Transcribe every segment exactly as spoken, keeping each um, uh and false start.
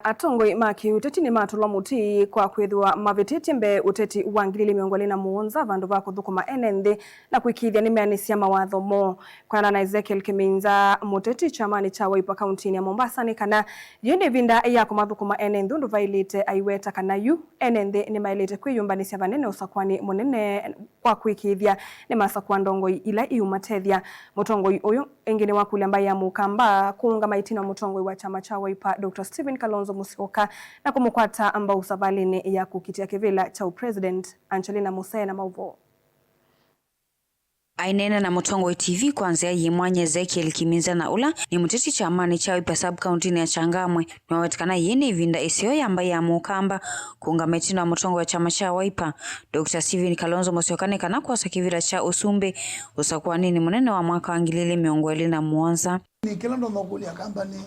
Atongoi ma kĩũteti nĩmatũlwa mũtĩ kwa kwĩthĩwa mavĩtĩtye mbee ũteti wa ngili ilĩ mĩongo ĩlĩ na mũonza vandũ va kũthũkũma ene nthĩ na kũĩkĩĩthya nĩmeanĩsya mawatho moo. Kwĩanana na Ezekiel Kiminza, mũteti kyamanĩ kya Wiper kauntinĩ ya Mombasa, nĩ kana yĩĩ nĩ ĩvinda ya kũmathũkũma ene nthĩ ũndũ vaĩlĩte, aiweta kana yu ene nthĩ nĩmaĩlĩte kwĩyũmbanĩsya vanene ũsakũanĩ mũnene kwa kũĩkĩĩthya nĩmasakũa ndongoi ila iũmatethya. Mũtongoi ũyũ ĩngĩ nĩwakũlya mbaĩ ya Mũkamba kũũngama ĩtina wa mũtongoi wa kyama kya Wiper, Doctor Stephen Kalonzo Musyoka, na kũmũkwata mbau savalĩnĩ ya kũkitĩa kĩvĩla kya ũpresident. Angelina Musee na maũvoo. Aineena na Mũtongoi T V kwa nzĩa yĩ mwanya, Ezekiel Kiminza, na ũla nĩ mũteti kyamanĩ kya Wiper sub-county-nĩ ya Changamwe, nĩwaweta kana yĩĩ nĩ ĩvinda ĩseo ya mbaĩ ya Mũkamba kũũngama ĩtina wa mũtongoi wa kyama kya Wiper, Doctor Stephen Kalonzo Musyoka, nĩ kana kwosa kĩvĩla kya ũsumbĩ ũsakũanĩnĩ mũnene wa mwaka wa ngili ilĩ mĩongo ĩlĩ na mũonza. Nĩ kĩla ndonya kũlya Akamba nĩ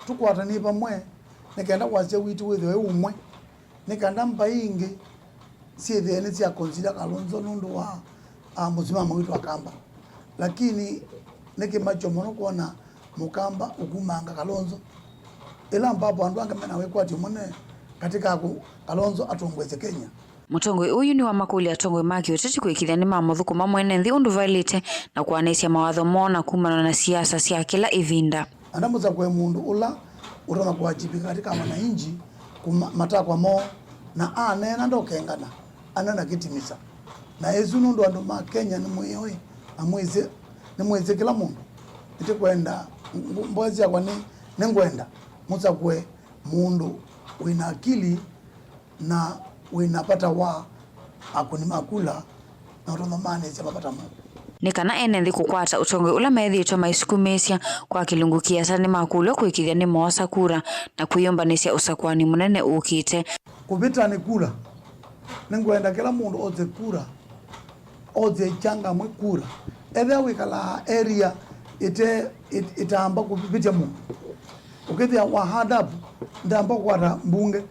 tũkwatanĩe vamwe nĩ kenda wasya witũ wĩthĩwe wĩ ũmwe, nĩ kenda mbaĩ ingĩ syĩthĩe nĩsya consider Kalonzo nũndũ wa, ah, mũsimamo witũ Akamba. Lakini nĩ kĩmakyo mũno kwona Mũkamba ũkumanga Kalonzo, ĩla ambapo andũ angĩ mena wĩkwatyo mũnene katĩ ka kũ-, Kalonzo atongoesye Kenya. Mũtongoi ũyũ nĩwamakũlya atongoi ma kĩũteti kũĩkĩĩthya nĩmamũthũkũma mwene nthĩ ũndũ vaĩlĩte na kũanĩsya mawatho moo na kumana na siasa sya kĩla ĩvinda. Enda mũsakũe mũndũ ũla ũtonya kũwajibika katika wananchi kuma-, matakwa moo, na aneena ndokengana, aneena kĩtimisa. Na ĩsu nũndũ andũ ma Kenya nĩmwĩoĩ na mwĩsĩ, nĩmwĩsĩ kĩla mũndũ. Nĩtĩkwenda, mboya syakwa nĩ, nĩngwenda mũsakũe mũndũ wĩna akili na wĩna vata wa akũni ma kula na ũtonya maanĩsya mavata moo. Nĩ kana ene nthĩ kũkwata ũtongoi ũla methĩĩtwe maisukumĩĩsya kwa kĩlungu kĩasa, nĩmakũlw'a kũĩkĩĩthya nĩmoosa kura na kwĩyũmbanĩsya ũsakũani mũnene ũkĩte. Kũvĩta nĩ kura. Nĩngwenda kĩla mũndũ ose kura, ose Changamwe kura. Ethĩwa wĩkalaa area ĩte, ĩt-, ĩtaamba kũvĩtya mũndũ, ũkĩthĩa wa add up, ndamba kũkwata mbunge,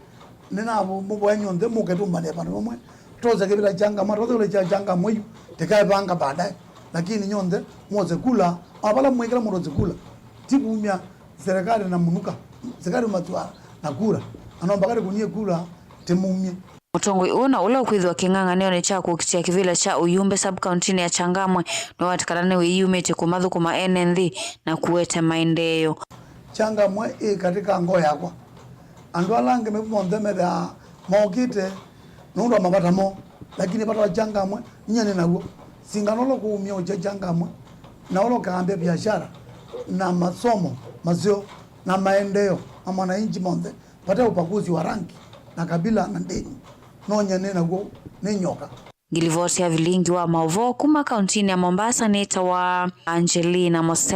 nĩnamũvoya nyonthe mũke tũmbanĩe vandũ vamwe, tose kĩvĩla Changamwe, tose kĩvĩla kya Changamwe yu, tĩkaevanga baadaye. Lakini nyonthe mwose kula, o vala mwĩkĩla mũndũ ose kula, ti kumya serikali na mũnuka, serikali matwaa na kula, na no mpaka tĩkunie kula tĩmumye. Mũtongoi ũũ na ũla ũkwĩthĩwa kĩng'ang'anĩonĩ kya kũkitĩa kĩvĩla kya ũyumbe sub-county-nĩ ya Changamwe nĩwaweta kana nĩwĩyumĩtye kũmathũkũma ene nthĩ na kũete maendeeo. Changamwe ĩ katĩ ka ngoo yakwa. Andũ ala angĩ me monthe methĩaa mokĩte nũndũ wa mavata moo, lakini vata wa Changamwe nyie nĩ naw'o. Singano ũla kũumya ũkya Changamwe na ũla ũkaambĩa biashara na masomo maseo na maendeeo ma mwananchi monthe. Vate ubaguzi wa rangi na kabila na ndĩni. No nyie nĩ naw'o, nĩ nyoka. Ngilivoti ya vilingi wa maũvoo kuma kauntinĩ ya Mombasa nĩtawa Angelina Mose.